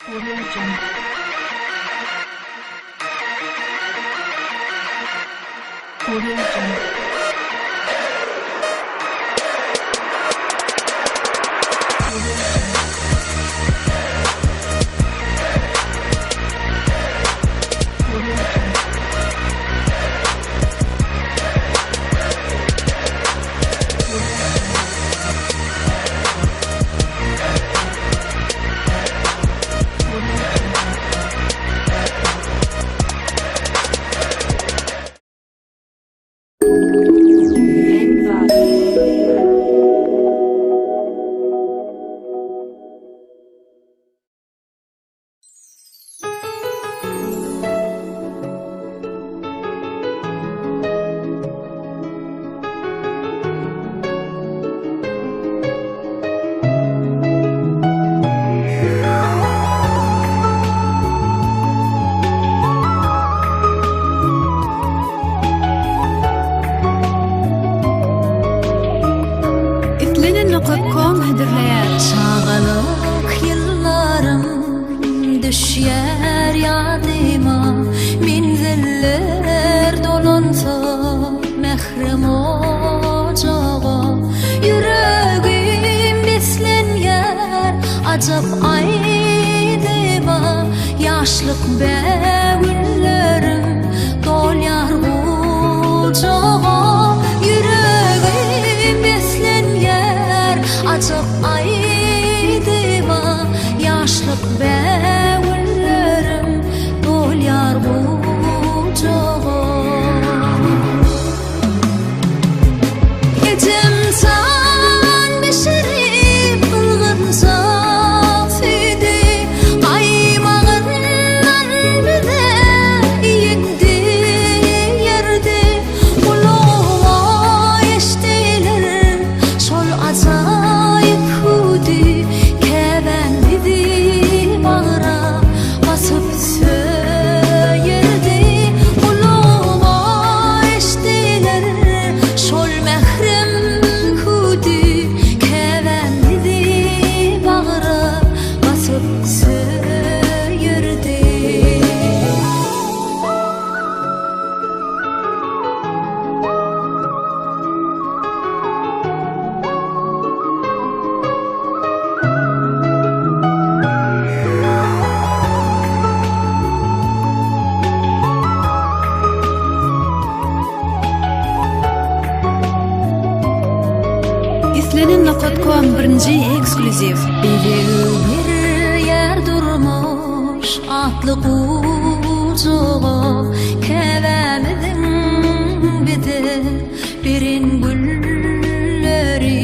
Audio Jungle. Audio Jungle. Audio Jungle. Audio Jungle. Audio Jungle. Islenen nokat kom hödürleýär. Çagalyk ýyllarym düşýär ýadyma Menziller dolansa mährem ojaga Ýüregim beslenýär ajap aýdyma Ýaşlyk bägüllerim dolýar gujaga Ýüregim beslenýär ajap aýdyma Ýaşlyk bägüllerim dolýar gujaga Ejem jan bişirip ylgynjak süýdi Gaýmagyndan bize iýindi ýerdi Gulagyma eşdiler şol ajaýyp hüwdi Käbäm bizi bagra basyp söýerdi Gulagyma eşdiler şol mährem hüwdi Käbäm bizi bagra basyp söýerdi. Islenen nokat kom birinji eksklýuziw. Bezeg berýär durmuş atly gujaga Käbämiziň bize beren gülleri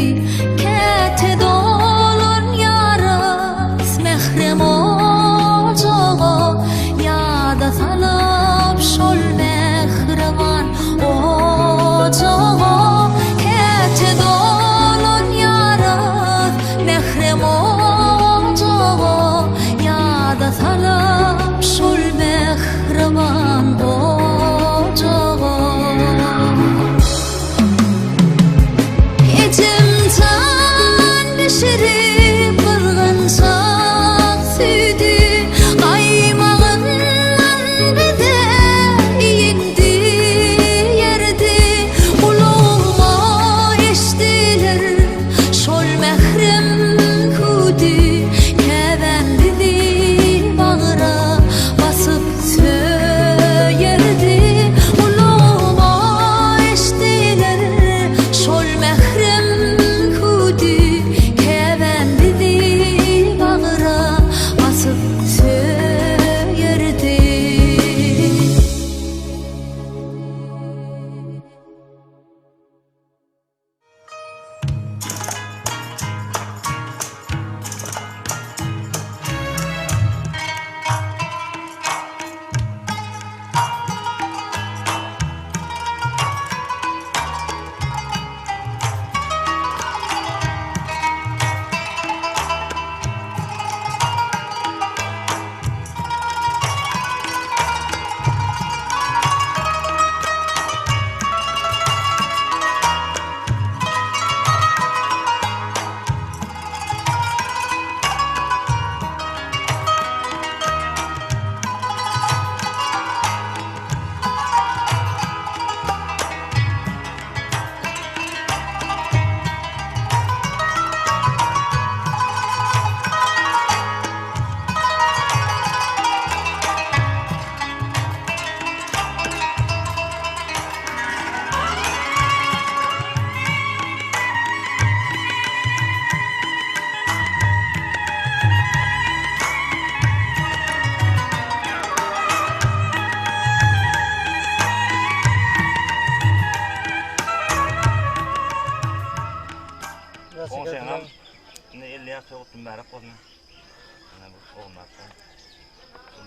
Käte dolanýarys mährem ojaga Ýada salyp şol mähriban ojaga Käte dolanýarys mährem ojaga Ýada salyp şol mähriban ojaga Ejem jan bişirip gyzgynjak süýdi.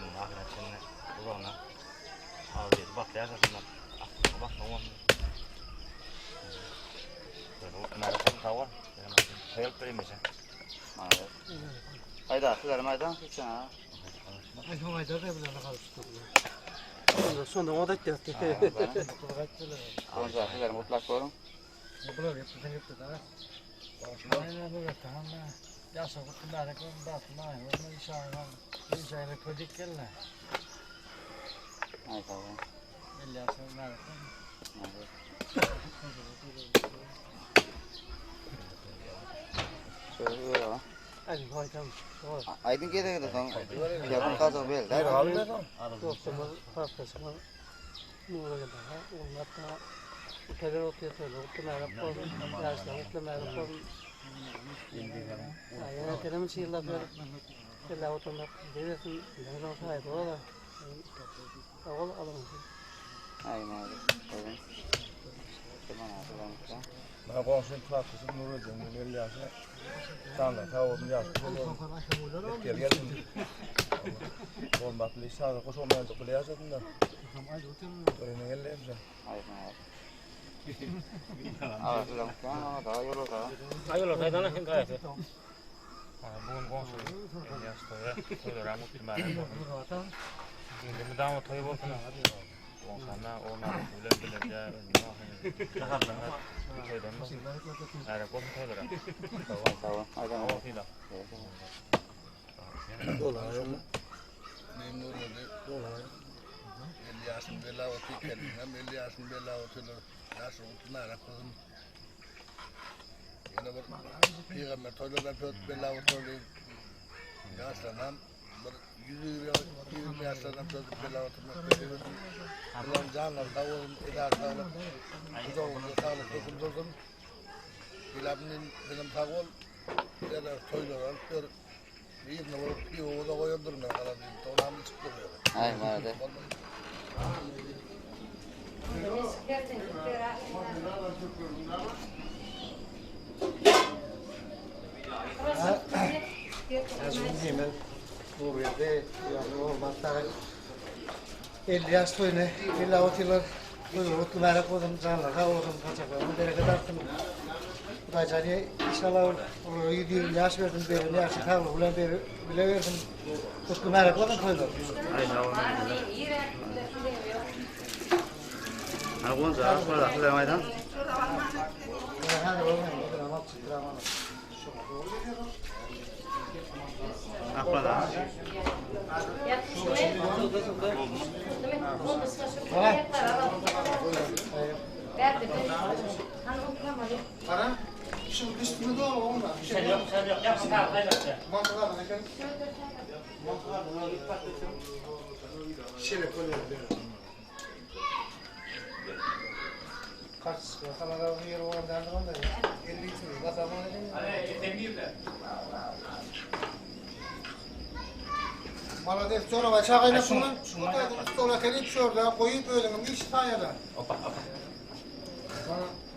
Ömrüniň ahyryna çenli uzagyna agzybir bagtly ýaşasynlar. Aklyňa basma bolsun. Sag bol. Toý alyp bereyim meşe. Aýda, sizlerem aýdaň hiç ha. Şonda o da aýtdy. Gonca sizlerem gutlap görüň. Bular gepleseň geple da. Ýaşa gutly märek bolsun, bagtly maýa bolsun, inşallah. Inşallah ködik gelne. Aý sag bol. El ýaşa märek bolsun. Şöyle bir ýere. Hadi haýtam. Aýdyň gezeginde soň. Ýarym gazak bel. Dostumyz, kakasymyz Nura geldi. Oğlum hatta Teler otuyor söyle. Gutly märek bolsun. Ýaşlar gutly märek bolsun. Ýene telim çyýylla berip. Ella oturmak deresin. Bilen saýy bolar. Ogul alın. Aý maýda. Goýun. Tamam, tamam. Bana goňşym kakasy Nureddin elli ýaşa. Janlar sag bolsun, ýaşy bolsun. Gel gelsin. Bolmakly sağ hoş olmaýandyk bile ýaşasynlar. Öýüne geldi hemşe. Aý maýda. Aga, sizlerem gutlaň, daha ýol bolsa. Bugün goňşy 50 ýaş toýa, toýlaram gutly mährem bolsun. Indi mydama toý bolsun. Goňşana oğlan bilen bileje rahatlanlar. Toýdan bolsun. Mährem bolsun toýlara. Sag bol. Aýdan. Sag bol. Memnun oldu. 50 yaşım bela otu kendim. 50 yaşım bela otu. Yaşı otu merak kızım. Yine bir peygamber toylardan pöt bela otu. Yaşlanan bir 120 yaşlardan pöt bela otu. Allah'ın canlar sağ olun, idare sağlık. Kuzağımıza sağlık dokundurdum. Bilabinin benim sağ ol. Yerler toylar alıp gör. Bir ne olup bir oda koyuyordur ben kalan diyeyim. Tonamı çıktı böyle. Aý maýda. Hemen bu yerde yani olmazsa 50 yaş toyunu, 56 yıllar toyu mutlu merak oldum, canlar sağ olsun, kaçaklarını bereket artsın. Hudaycani inşallah onlara 120 yaş verdim, berini yaşı sağlık bilen beri, bile verdim. Mutlu merak oldum toylar. Aý sag bol. Ha gonca, sizlerem aýdaň. Hadi olmayın, drama, drama. Aklada. Para? Şu üstüne doğru olma. Sen yok, sen yok. Mantıklı efendim. Şöyle koyuyorum. Kaç kadar yer olan derdi onda. 50 lira. Basamam Молодец, sonra çağayla şunu, stola kelip şurada koyup öyle iş tayada.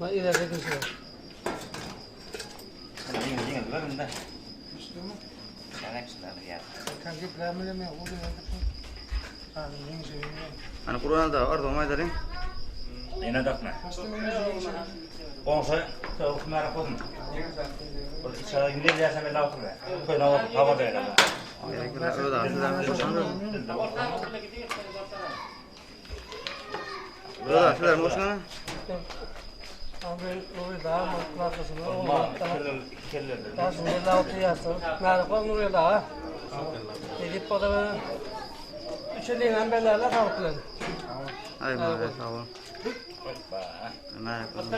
Bak ileride gözüküyor. Ýeňil ýeňil berinde. Üstümü. Sen hepsinden ýer. Kanka bilemem o da. Ha, ne şey. Hani Kur'an'da da arda aýdalyň. Ýene dakma. Goňşy toý gutly mährem bolsun. Bir içara 150 ýaşa bela otur be. Toýuna otur, habar ber. Gerekli öyle sizlerem goşun. Öyle sizlerem goşun. Abi o daha mutlu arkasında. Olma, kellerdir. Yaşın 56 yaşlar. Merak olmuyor daha. Edip o da üç elliyle bellerle sağlık bilen. Aý maýda sag bol. Mährem bolsun.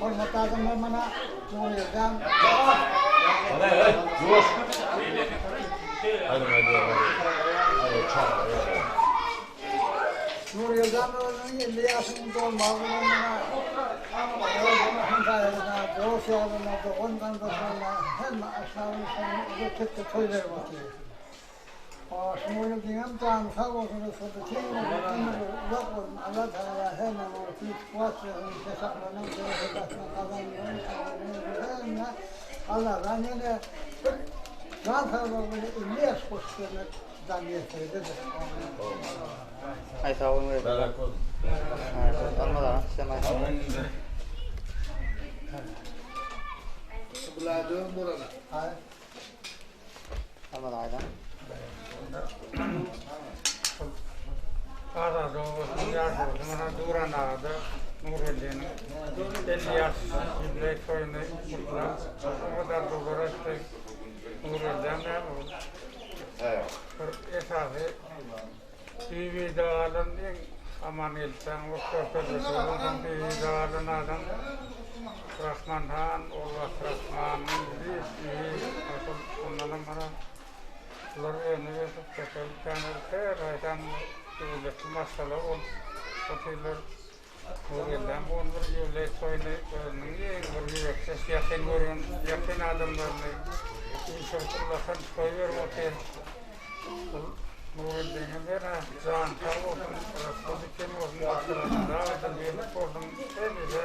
Hormatly adamlar mana Nurgelden Nurgelden özüniň 50 ýaşynyň dolmagy bilen mana özüniň hemsaýalyna, dost ýaryna, dogan garyndaşlaryna hemme aşnawyna uly tekge toý berip otyr. Nurgeldiňem jany sag bolsun, rysgyldy keng bolsun, ömürleri uzak bolsun, Allah Tagala hemme oňa güýç kuwwat bersin, hesaplarynyň bereketasyna gazanmagyny hemme Alladan ýene bir jan saglygy bilen 50 ýaş goşup bermek juda miýesser edendir. Aý sag boluň. Bärek bolsun. Almaz aga, sen aýt. Bular dön bolana. Almaz aga. Azady obasynyň ýaşulusy mana Duran aga-da Nurgeldiniň 50 ýaş ýubileý toýuny gutlap, oňat arzuwlar aýtdy. Nurgeldem näme ol? Bir esasy Bibi-de galan iň Amangeldi hanyň görkezmesi bolan Bibi-de galan adam Rahman han, Ogulbagt Rahmanyň bibi, ondanam mana bular önüp ösüp, köpelip känelip her haýsam döwletli maşgala bolup otyrlar. Nurgeldem bu gün bir ýubileý toýuny özüniň iň bir ýürekdeş, ýakyn görýän ýakyn adamlaryny üýşürip ullakan toý berip otyr. Ol Nurgeldiňem her jany sag bolsun, rysgy diken bolsun, maşgalasy dagydan birlik bolsun, hemişe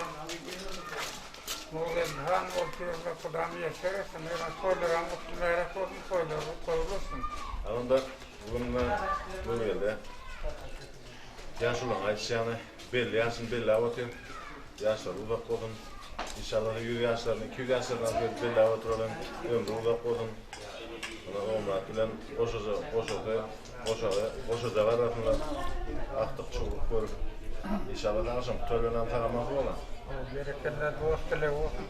Nurgeldi han bolup ýörmek Huda miýesser etsin. Ýöne toýlaram gutly mübärek bolsun, toýlary toý bolsun. Onda bu gün Nurgeldi Ýaşulyň aýdyşy ýaly, belli ýaşyny belläp otyr. Ýaşlary uzak bolsun. Inşallah 100 ýaşlaryny, 200 ýaşlaryny hem görüp belläp oturalyň. Ömri uzak bolsun. Ýöne Ogulmyrat bilen goşaja, goşasy, goşagy, goşaja garrasynlar. Agtyk çuwruk görüp. Inşallah agşamky toý bilen hem sag-aman bolar. Berekella dost dilegi bolsun.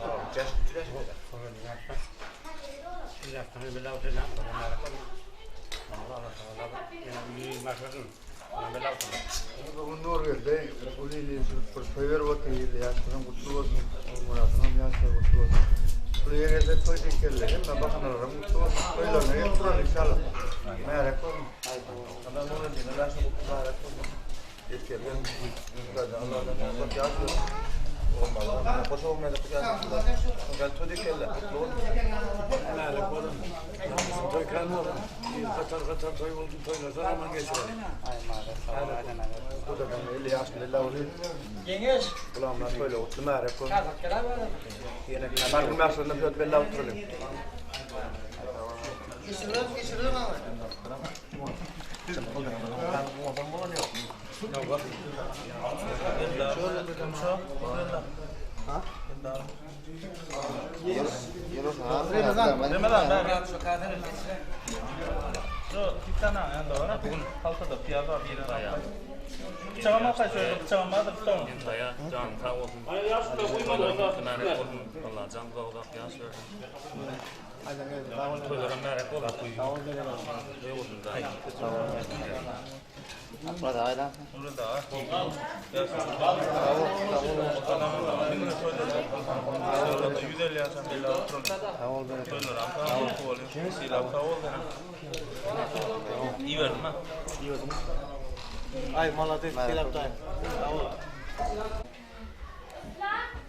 Bugün Nurgeldi uly ili bir toý berip otyr, ýaşlaryň gutly bolsun, Ogulmyradyňam ýaşlary gutly bolsun. Bu ýerde toý dikeldi, hemme bahanalaram gutly bolsun, toýlaryna gelip duraly inşallah. Märek bolsun. Allah Nurgeldiniň ýaşy gutly mübarek bolsun. Ýetgelgen Allahdan uzak ýaş bersin. Ogulmyradyňam hoş ogulmyradyň ýaşy gutly toý dikeldi, gutly bolsun. Märek bolsun. Toý kän bolsun. Hatar hatar toý bolsun, toýlar sag-aman geçirelim. Bu da 50 ýaşly lawly. Geňeş. Bulamlar toýla gutly märek bolsun. Ýene bargyn ýaşlarynda pöt belläp oturalyň. Geçirilen, geçirilen aga. Hemsaýa janyň sag bolsun. Toýlaryň gutly märek bolsun. Allah jan uzak uzak ýaş bersin. Toýlaram märek bolsun. Toý bolsun da. Akmyrat aga aýdan. Ay malades selap daýy.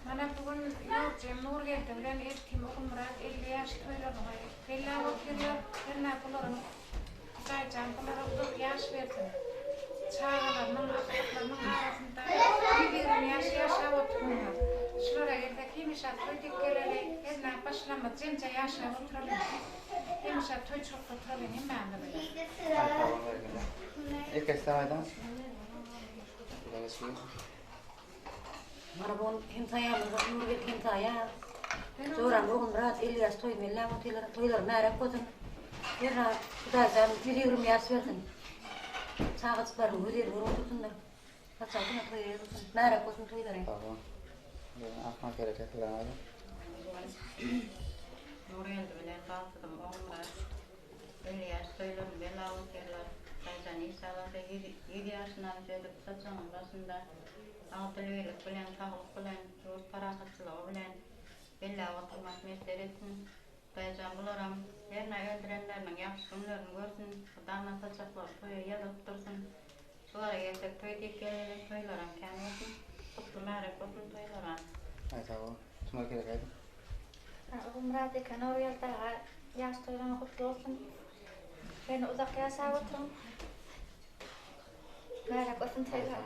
Mana bu gün Nurjem Nurgeldi bilen Ertim Ogulmyrat 50 ýaş toýlaryny belläp otyrlar. Hernä bularyň Hudaýjan bulara uzak ýaş bersin. Çagalarynyň, agtyklarynyň arasynda 120 ýaş ýaşap otursynlar. Şulara gelsek hemişe toý dek geleli, hernä başlamyz jemje ýaşap oturalyň. Hemişe toýçulykda oturalyň hemmämiz bile. Aý sag boluň berekella. Erkek sen aýdaň. Mana bu hemsaýamyz Nurgeldi hemsaýa. Joram Ogulmyrat 50 ýaş toýuny belläp otyrlar. Toýlary märek bolsun. Her Hudaýjan 120 ýaş bersin. Çagajyklarynyň göz ýeri görüp otursynlar. Haçan toý bolsun. Märek bolsun toýlary. Sag boluň. Akma kerek etdiler. Nurgeldi bilen bagtydym Ogulmyrat. 50 ýaş toýlaryny bela otyrlar. Daýjan inşallah 100 ýaşynam çözüp saçagyň başynda agzybirlik bilen, saglyk bilen, ýurt parahatçylygy bilen belläp oturmak miýesser etsin. Daýjan bularam hernä öldürenleriniň ýagşy günlerini görsün, mydama saçaklary toýa ýazylyp dursun. Şulara gelsek toý diýip geleli, toýlaram kän bolsun. Gutly märek bolsun toýlaram. Aý sag bol. Şuňa gerek aýdym. Ogulmyrat eke Nurgeldi aga ýaş toýlaryňyz gutly bolsun. Ýene uzak ýaşap oturyň. Märek bolsun toýlar.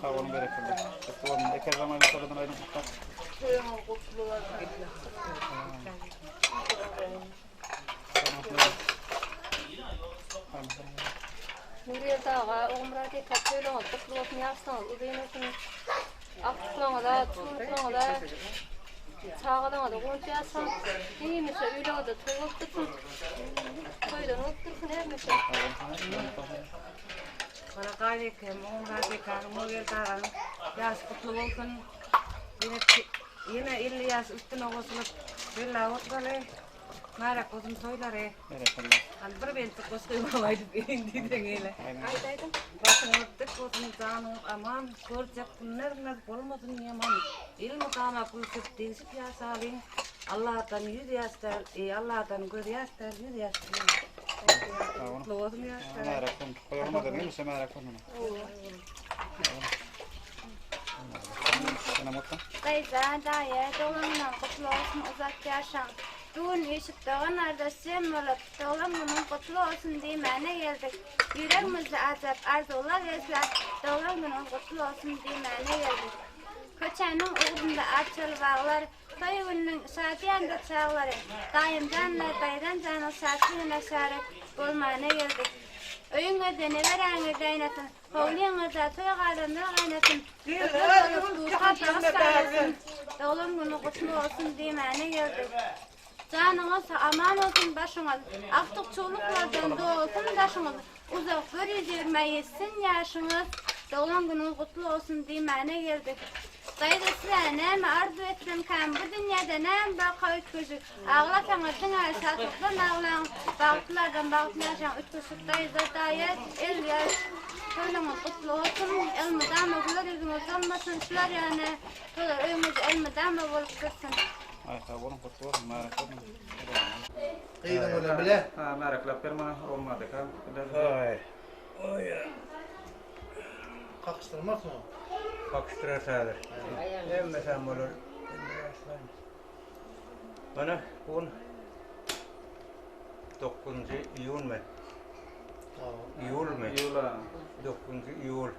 Sag boluň berekella. Gutly bolsun. Eker zaman soradan aýdym gutlar. Nurgeldi aga, Ogulmyrat eke toýlaryňyz gutly bolsun, ýaşlaryňyz uzyn bolsun. Agtyklaryňyza, çowluklaryňyza, çagalaryňyza guwanç ýaşaň. Hemişe öýleriňizde toý bolup dursun. Toýdan bolup dursun hemişe. Gara gaý ekem, Ogulmyrat ekeniň, Nurgeldi aganyň ýaşy gutly bolsun. Ýene ýene 50 ýaş üstüne goşulyp, bella oturaly. Märek bolsun toýlary. Berekella. Hany bir bentlik goşgy bar aýdyp bereýin diýseň eýle. Aýt aýdyň. Başyňyz dik bolsun, janyňyz aman, görjek günleriňiz bolmasyn ýaman. Elmydama gülşüp, degşip ýaşalyň. Allahdan ýüz ýaş däl, eý Allahdan göz ýaş däl, ýüz ýaş dileýin. Gutly bolsun ýaşlar. Märek bolsun. Goýulmadan hemişe märek bolsun. Daýza, daýy, doglan günüň gutly bolsun, uzak ýaşaň. Bu gün üýşüp dogan-gardaş jem bolup, doglan günüň gutly bolsun diýmäne geldik. Ýüregimizde ajap arzuwlar besläp, doglan günüň gutly bolsun diýmäne geldik. Köçäniň ugrunda arçaly baglar, toý gününiň şadyýanja çaglary, daýymjan we daýzam janyň şatlygyna şarik bolmana geldik. Öýüňizde neberäňiz ýaýnasyn, Howlyňyzda toý gazanlar gaýnasyn, Ötür bolup durka bagyş baýlasyn, Doglan güni gutly bolsun diýmäne geldik. Janyňyz sag, aman bolsun başyňyz, Agtyk-çowluklardan dolsun daşyňyz, Uzak bir 120 ýetsin ýaşyňyz, Doglan günüňiz gutly bolsun diýmäne geldik. Daýza size näme arzuw etsemkäm, Bu dünýäde näme barka üýtgeşik, Aglasaňyz diňe şatlykdan aglaň, Bagtlylardan bagtly ýaşaň üýtgeşik daýza daýy el ýaş toýlaryňyz gutly bolsun elmydama güler ýüzüňiz solmasyn şular ýaly toýlar öýüňizde elmydama bolup dursun. Aý sag boluň gutly bolsun märek bolsun. Gyzyň bilen bile. Ha märekläp ber maňa olmadyka. Aý. Oý. Kakyşdyrmarsyň. Kakyşdyrar häzir. Hemmesem bolar. Mana bu gün 9-njy iýunmy? Iýulmy? Iýul. 9-njy iýul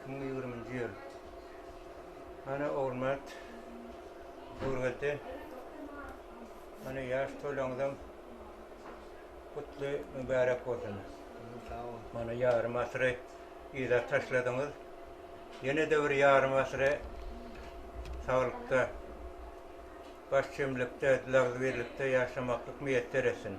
2020-nji ýyl. Mana Ogulmyrat Nurgeldi. Mana ýaş toýlaryňyzam gutly mübärek bolsun. Mana ýarym asyry yza taşladyňyz. Ýene-de bir ýarym asyry saglykda, baş jemlikde, dilagzybirlikde ýaşamaklyk miýesser etsin.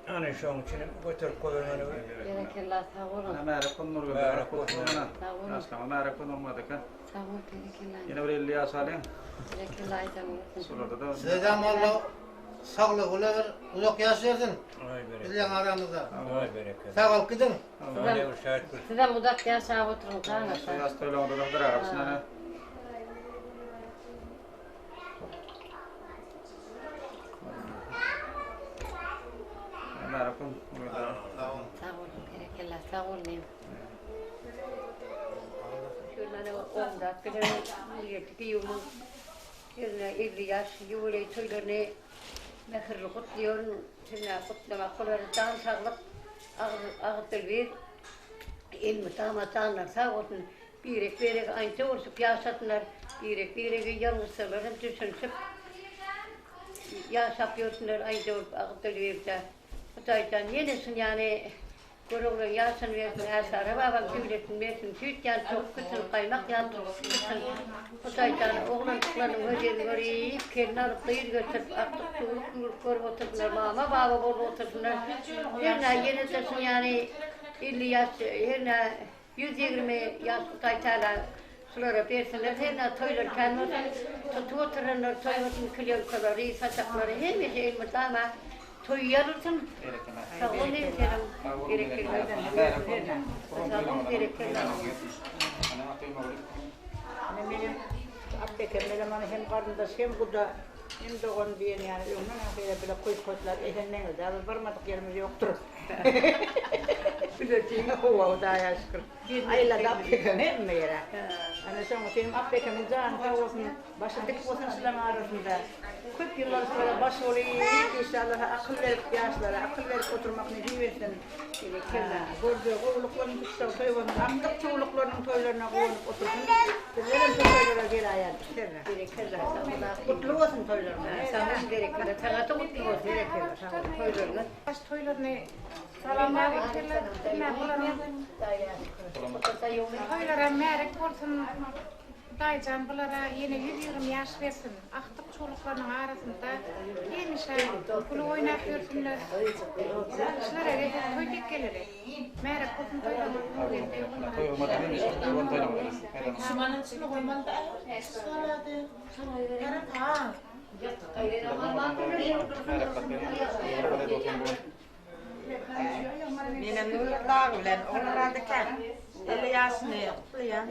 Ana şoň üçin hem göterip goýbermeli. Berekella sag boluň. Ana märek bolsun Nurgeldi. Märek bolsun. Sag boluň. Ýaşlaňa märek bolsun olmadyka. Sag bol berekella. Ýene bir 50 ýaşalyň. Berekella aýdan bolsun. Şolarda da Sizem Allah saglyk uly bir uzak ýaş bersin. Bizleň aramyzda. Aý berekella. Sag bolup gidiň. Sizem uzak ýaşap oturyň jana. Şu ýaş toýlaryňda da Hydyr aga şuna. Märek bolsun. Sag boluň berekella sag boluň. Şöyle ondat bilen Nurgeldi giýewimiň Ýerine 50 ýaş ýubileý toýlaryny mähirli gutlaýaryn. Sizinä gutlamak bolar. Jan saglyk, agyz-dilbir, elmydama janlary sag bolsun. Birek-birege aýnça bolşup ýaşasynlar. Birek-birege ýalňyşsalar hem düşünişip. ýaşap ýörsünler aýja bolup agdylbirde. Hudaýjan ýene şun ýaly Görogly ýaşyny bersin, Ärsary babam döwletini bersin, süýt ýaly tok gitsin, gaýmak ýaly tokuk gitsin. Hudaýjan oglanjyklarynyň hözirini görüp, gelin alyp, gyz göterip, artyk çuwluk ýüwrük görüp otursynlar, mama baba bolup otursynlar. Hernä ýene-de şun ýaly 50 ýaş, hernä 120 ýaş Hudaýtagala şulara bersinler. Hernä toýlar kän bolsun, tutup oturanlar toý bolsun, klýonkalary, saçaklary hemişe elmydama Toý ýazylsyn. Sag bol hemşerim. Berekella. Sag bol berekella. Menem Apteker bilen hem garyndaş hem guda hem dogan diýen ýaly öňden hem şeýle bile koýup koýuplar esen meňizde biz barmadyk ýerimiz ýokdur. Bize çyn howa hudaýa şükür. Aýlady Apteker hemme ýere. Ana şoň üçin Aptekeriň jany sag bolsun. Başy dik bolsun şulaň arasynda. Köp ýyllar şulara baş bolyp inşallah akyl berip ýaşlara akyl berip oturmak nesip etsin. Görje gowulyklaryny tutsak toý bolsun akdyk çowluklarynyň toýlaryna guwanyp otursyn. Bizlerem şu toýlara gelaýadyk serra. Berekella Gutly bolsun toýlaryňyz. Sag boluň berekella tagaty gutly bolsun berekella sag boluň toýlaryňyz. Baş toýlaryny salamlap otyrlar. Toýlaram märek bolsun. Hudaýjan bulara ýene 120 ýaş bersin. Agtyk çowluklarynyň arasynda hemişe gülüp oýnap ýörsünler. Şulara gezek toý dek geleli. Märek bolsun toýlaryňyz Nurgeldi Menem Nurgeldi aga bilen Ogulmyrat eken. 50 ýaşyny gutlaýan.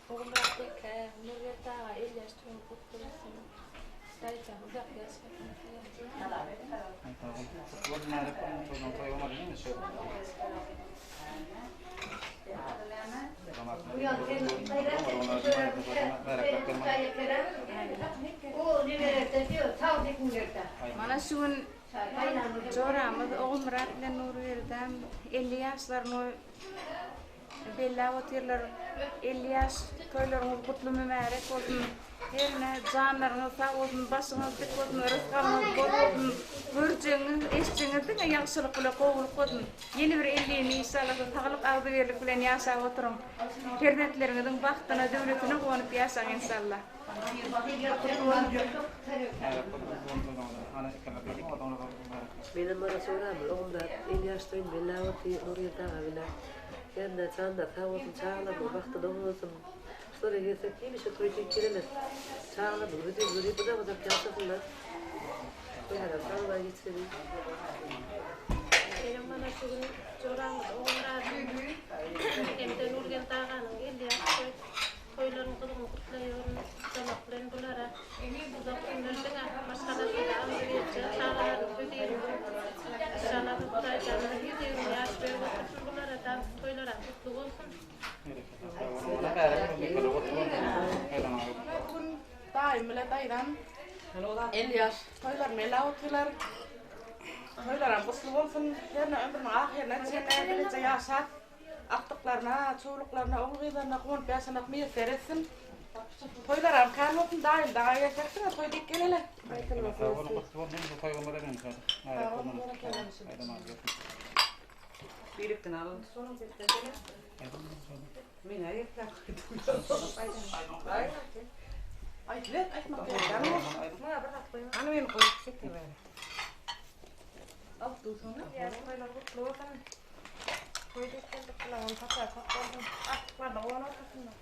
Ogulmyrat eke, Nurgeldi aga 50 ýaş toýuň gutly bolsun. Daýza uzak ýaş bersin. Mana şu gün joramyz Ogulmyrat bilen Nurgeldem 50 ýaşlaryny Belläp otyrlar. 50 ýaş toýlaryňyz gutly mübärek bolsun. Herne janlaryňyz sag bolsun, başyňyz dik bolsun, rysgalyňyz bol bolsun. Görjegiňiz, eşitjegiňiz diňe ýagşylyk bile gowulyk bolsun. Ýene bir 50-ni inşallah saglyk agzybirlik bilen ýaşap oturyň. Perzentleriňiziň bagtyna, döwletine guwanyp ýaşaň inşallah. Menem mara soramyz ogullar el ýaş toýun belläp otyr Nurgeldi aga bilen. Hernä janlar sag bolsun çagalarymyz bagtly dogulsyn. Şulara gelsek hemişe toý diýip geleles. Çagalarymyz hödür görüp uzak uzak ýaşasynlar. Toýlaram sag boluň geçireli. Menem mana şu gün joramyz Ogulmyradyň hem-de Nurgeldi aganyň 50 ýaş toý Toýlaryň gyzgyn gutlaýaryn. Gutlamak bilen bulara uzak ömür diňe maşgalasynda agzybirje çagalaryny hözirin görüp Inşallah Hudaýjanymyz 120 ýaş berip otursyn bulara-da toýlaram gutly bolsun. Bu gün daýym bile daýzam 50 ýaş toýlaryny belläp otyrlar. Toýlaram gutly bolsun. Herne ömrüniň ahyryna çenli bileje ýaşap Agtyklaryna, çowluklaryna, ogul-gyzlaryna guwanyp ýaşamak miýesser etsin. Toýlaram kän bolsun, daýym daga gelsek diňe toý diýip geleli. Birikden alyndy sonuň Menä getirä Aýdyber, aýtmak gerek. Hany meni goýup çekiber. Al, dusana. Ýaş toýlar gutly bolsun. Toý diýip geldik bular saçak sak bolsun. Agtyklarla guwan otursynlar.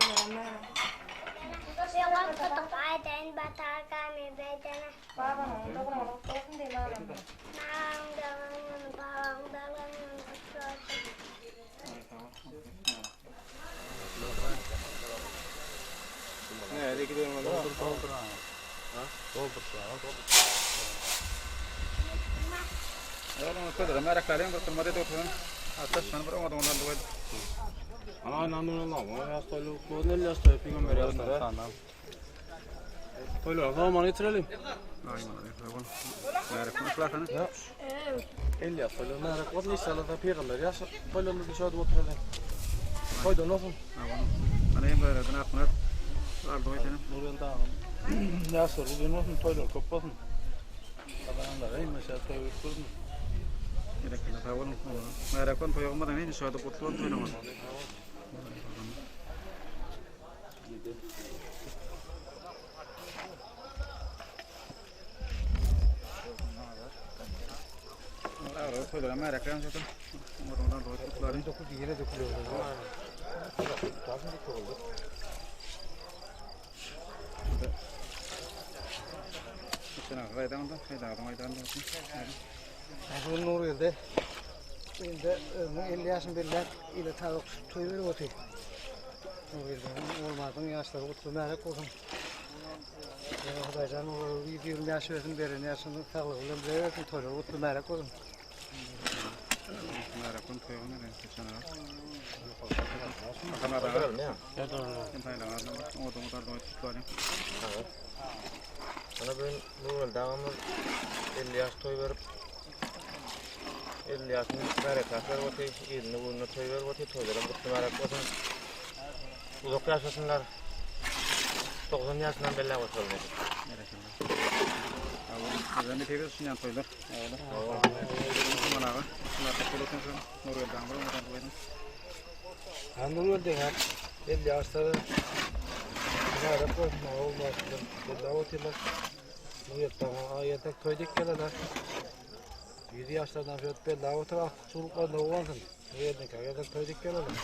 Toýlaram mährem. Babanyň doglan güni gutly bolsun diý mamam. Mamamyň doglan güni, babamyň doglan güni gutly bolsun. Nereye gidelim o zaman? Doldur doldur ha. Doldur şu an doldur. Oğlum ködür, meraklarım bir kılmadı oturun. Hatta şunu bir omadan ondan duvar. Ana nan nan nan, o yas toylu, bu ne yas toyu, peygamber yas toyu. Toýlara zaman getireliň. Märek bolsun. 50 ýaş toýlar märek bolsun inşallah da pygamber ýaş toýlarymyzy şöyle oturalyň. Toýdan olsun. Ana hem gaýradyny Akmyrat arzuw edelim. Nurgeldi agam. Ýaşlar uzyn bolsun, toýlar köp bolsun. Gazananlara hemişe toý berip dursun. Berekella sag boluň. Märek bolsun toý olmadan indi şöyle gutly bolsun toýlaryňyz. Toýlara märek ýan şöyle. Umarım da Dokuz yere dökülüyor. Bugün Nurgeldi. Indi özüniň 50 ýaşyny belläp, ile taýak tutup toý berip otyr. Nurgeldiniň Ogulmyradyň ýaşlary gutly mübärek bolsun. Hudaýjan olara 120 ýaş bersin, beren ýaşyny saglygy bilen bile bersin, toýlary gutly mübärek bolsun. Ana bugün Nurgeldi agamyz 50 ýaş toý berip 50 ýaşyny berekat berip otyr, ýylyny gününe toý berip otyr, toýlaram gutly mübärek bolsun. Uzak ýaşasynlar. 90 ýaşyndan belläp oturalım. Nurgeldi hem 50 ýaşlary mübärek bolsun, Ogulmyrat belläp otyrlar. Nurgeldi aga aýatak toý dik geleler. 100 ýaşlardan şöyle belläp otyr, aktyk çuluklarynda bolsun. Nurgeldi geldik toý dik geleler.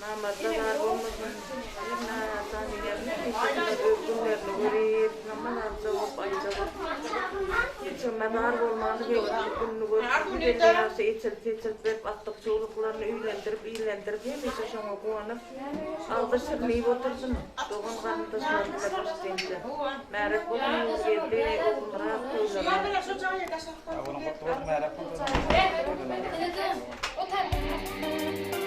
Namarda zar bolmasyn. Nadan öz günlerini görüp, namaz alja bolup, aýja bolup. Hiç nazar bolmany göwrüp, gününi görüp, 150 ýaşy eçilip, seçilip berip, atdyk çowluklaryny öýlendirip, iýlendirip, hemişe şoňa guwanyp, agzy şirinleyip otursyn. Dogan garyndaşlary bile baş deňje. Märek bolsun Nurgeldi, Ogulmyrat toýlaryna. Sag boluň, gutly bolsun, märek bolsun. O tarafta.